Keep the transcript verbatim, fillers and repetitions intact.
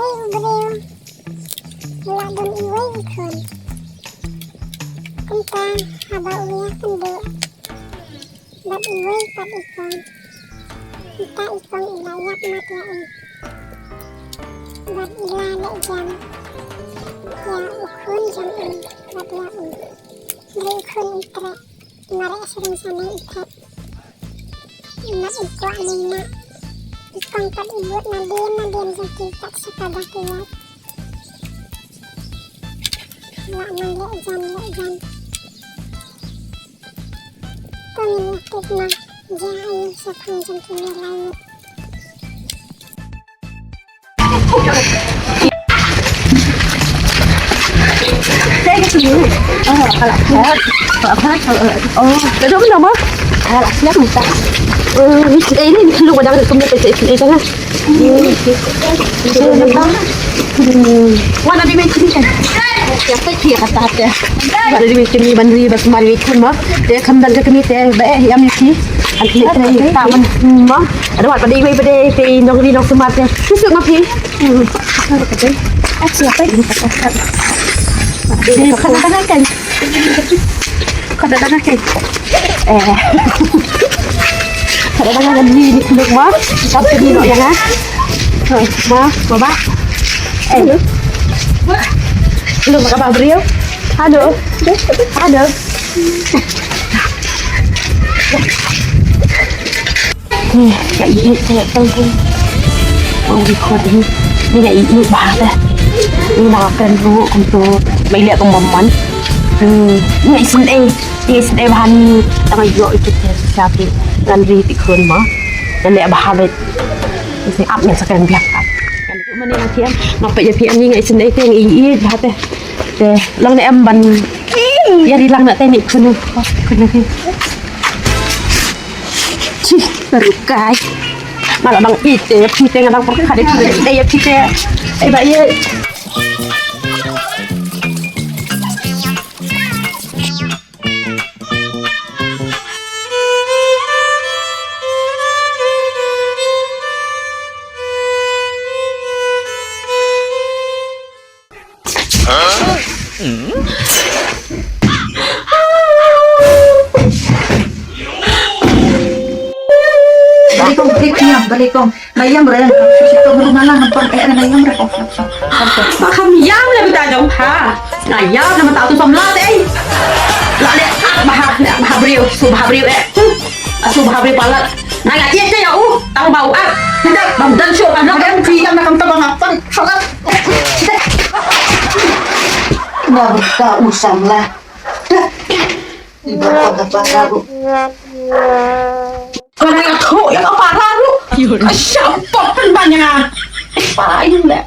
Ei u briew u la don iwei i khun. Kumta haba u ïakynduh bad iwei pat i kong, ita i kong i la ïap mat ïa u bad i la leh jan ïa u khun jong u bad ïa u. Hynrei u khun u treh, mareh syrung sane i thep. Mat i kwah mynta i kong pat i bud nadien nadien jong ki kat sa ka dak ïa. Lah nang leh jan leh jan. To ngin ïa kit ma jia ai sa phang jong kine lai ngut. Thank you. Oh, ala phat. Ala phat. Oh, oh. Ka dong nama? Ala siap minta. Oh, ni sini ni lu pada tu ni tu ni tu. Wan adi mai sini kan. Siap tak dia kata dia. Wan adi mai sini ban ri bas mari kan ma. Dia kan dan ke kami teh baik yang mesti. Anti teh tak man ma. Ada wat pada ibai pada teh nong ri nong semat teh. Susuk ma phi. Asia apa ini? Ini kata kan. Kata kan. Eh. Kata kan ni ni kuluk ma. Kata ni no ya ha. Ma, baba. Eh. Hello, ma ka ba brio. Hello. Hello. Nga ïeit te tang ku. Ong record hi. Nga ïeit bha te. Nga kan ru kumtu. Mai leh kum bamman. Hmm. Nga isynei. Nga isynei bha ni. Tang ïoh itu te. Siapi. Ngan ri ti khun ma. Ngan leh bha bet. Isynei ap ngan sakan biak ap. Ngan tu mane nga thiam. Nga peit ïa phi ani nga isynei te nga ïeit bha te. Te long ne em ban. Ïa ri lang na te ni khun. Khun ni. Chih, baru kai. Malah bang ite, pite ngadang pergi kade pite, eh ya pite. Eh ba ye. Balik kong, balik kong, balik kong. Nga ïam re. Sito melu malang empang eh nga ïam re kong. Ma kham ïam le bita jong ha. Nga ïam le mata tu samla te. La le ah bah bah briew, su bah briew eh. Su bah briew palat. Nga ïa te ya u tang bau ah. Kita bam dan shu kan. Nga ïam ki ïam na kam tabang apa. Salat. Nga buka usam lah. Ibarat apa baru. Kau nak aku yang apa baru. Siapa pun banyak. Paling lek.